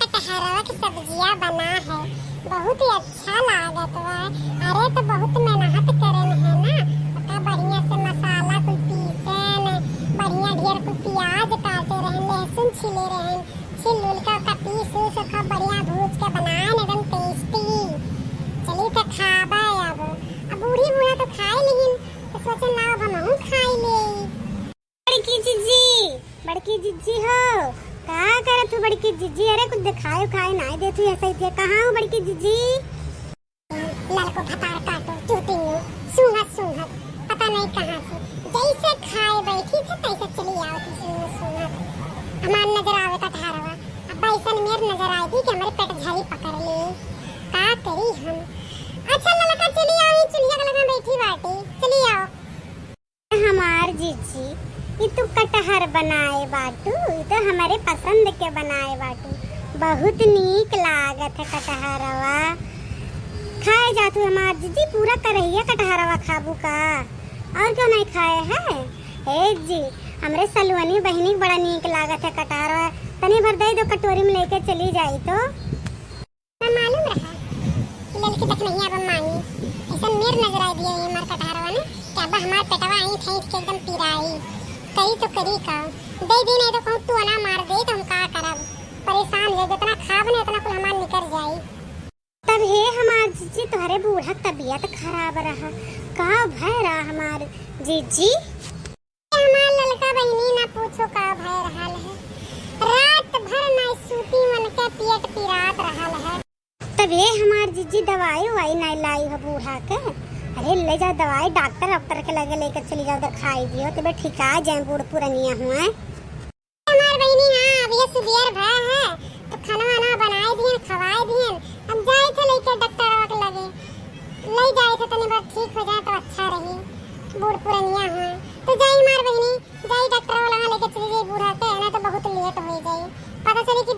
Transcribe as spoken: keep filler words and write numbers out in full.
कटहरवा के सब्जिया बना है, बहुत ही अच्छा लागत बा। अरे तो बहुत मेहनत करेन है ना, ओका बढ़िया से मसाला कुल पीसेन, बढ़िया ढेर कुल प्याज काटे रहेन, लहसुन छीले रहेन, छील उल के ओका पीस उस ओका बढ़िया भूज के बनाएन एकदम tasty। चली तो खाबे अब, अब बूढ़ी बूढ़ा तो खाए लेकिन, तो सोचेन लाओ अब हमहू खाई ले। बड़की जिज्जी, बड़की जिज्जी हो, का करत हो बड़की जिज्जी? अरे कुछ दिखाई उखाई नाई देत हो ऐसा ही, कहाँ हो बड़की जिज्जी? ललको भतार काटो, चूतिन, सूंघत सूंघत, पता नहीं कहाँ से, जैसे खाए बैठी थे तैसे चली आवत सूंघत सूंघत। हमार नजर आवे कटहरवा, अब ऐसन मेर नजर आएगी कि हमरे पेट झरी पकड़ ले, का करी हम? अच्छा ललका चली आओ, ये चूल्हा के लगा बैठी बाटी, चली आओ। हमार जीजी, ई तू कटहर बनाए बाटू, ई तो हमरे पसंद के बनाए बाटू। बहुत नीक लागत है कटहरवा। खाए जा तू हमार जीजी, पूरा करहिया कटहरवा खाबू का? और क्यों नहीं खाए है? हे जी, हमरे सलुअनी बहिनी के बड़ा नीक लागत है कटहरवा। तनी भर दे दो कटोरी में लेके चली जाई तो। ना मालूम रहा कि ललकी दखनैया बा माई, ऐसन मेर नजर आ दिया ये हमार कटहरवा ने, कि अब हमार पेटवा ऐंठ ऐंठ के एकदम पिराई। करी तो करी का, दे दी नहीं तो कहूँ तू ना मार दे तो हम का करब, परेशान हो जितना खाब ने उतना कुल हमार निकर जाई। तब हे हमार जीजी तोहरे बूढ़ा के तबीयत खराब रहा, का भय रहा हमार जीजी? हमार ललका बहिनी ना पूछो का भय रहल है, रात भर ना सूती मन के पेट पिरात रहल है। तब ये हमार जीजी दवाई उवाई ना लाई हो बूढ़ा के? अरे ले जाओ दवाई डॉक्टर वॉक्टर के लगे लेके चली जाओ, दिखाई दियो, तबे ठिका जाए बूढ़ पुरनिया हुआ। हमार बहिनी हाँ अब ये सुबियर भय है तो खाना वाना बनाए दियन खवाए दियन, अब जाए थे लेके डॉक्टर के लगे, ले जाए थे तनी बार ठीक हो जाए तो अच्छा रही, बूढ़ पुरनिया हुआ। तो जाई हमार बहिनी जाई डॉक्टर वाला लेके चली जाई बूढ़ा के, ना तो बहुत लेट हो जाई। पता चली कि